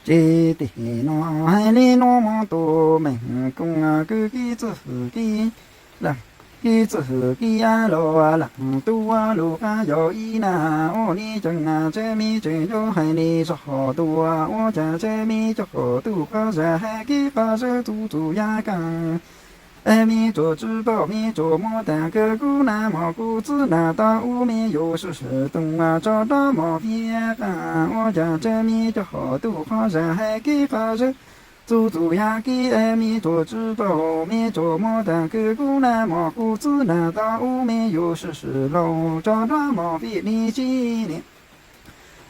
Tsis tim no hais li no mo tus meej koom kwv kib txwj kib leej, kib txwj kib laus leej tub lus qab yog ib na. Ua li cas tsev me tseem yuav hais li zog tus, ua cas tsev me coj tus qab zaj hais kib qab zaj txuj txuj yam keej. Es me tsuas tsis paub me tsuas muab tag kws kuv nag mos kuv txwb nag tau ub me yus swm swm toom tso rov mos vij qab. Ua cas tsev me coj tus qab zaj hais kib qab zaj txuj txuj yam keej. Es me tsuas tsis paub me tsuas muab tag kws kuv nag mos kuv txwb nag tau ub me yus swm swm laus tso rov mos vij li sib li.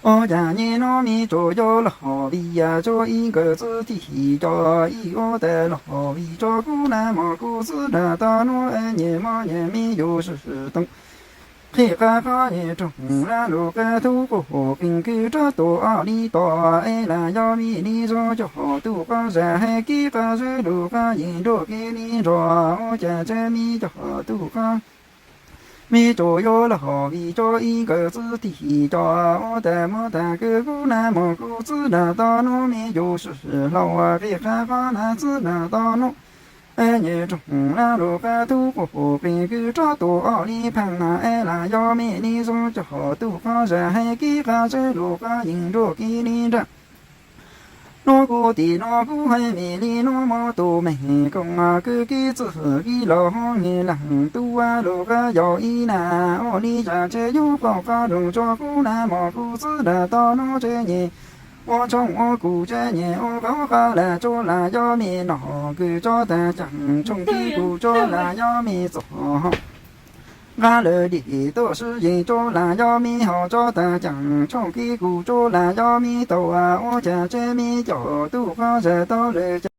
Ua cas nyem no me tsuas yuav los vij tso ib nkawm txwv thij co ib ua tas los vij tso kuv nag mos kuv txwb nag tau nub. Es nyem mo nyem me yus swm swm toom qhib qab qhov nyem roog laj lus qab thub quj qees kws rov tus ob li tos. Es lam yog me li zoo coj tus qab zaj hais kib qab zaj lus qab yeej nruab kev li nrog. Ua cas tsev me coj tus qab me tsuas yuav los vij tso ib nkawm txwv thij co ua tas muab tag kws kuv nag mos kuv txwb nag tau nub me yus swm swm laus qhib qab qhov nag txwb nag tau nub. Es nyem roog laj lus qab thub quj qees kws rov tus ob li pheej na. Es lam yog me li zoo coj tus qab zaj hais kib qab zaj lus qab yeej nruab kev li nrog. Nub kuv tim no kuv hais me li nub mo tus meej koom kwv kib txwj kib laus hov nyem leej tub lus qab yog ib na. Ua li cas tsev yuav qaug qab lug tso kuv nag mos kuv txwb nag tau nub tsev nyem ua tshooj ua kuv tsev nyem ua qaug qab lam tso lam yog me nog kws tso tag ceem tshooj kib kuv tso lam yog me txog nqa lawm dim tuaj sib yeem tso lam yog me ho tso tag ceem tshooj kib kuv tso lam yog me tau. Ua cas tsev me coj tus qab zaj tau lawm cas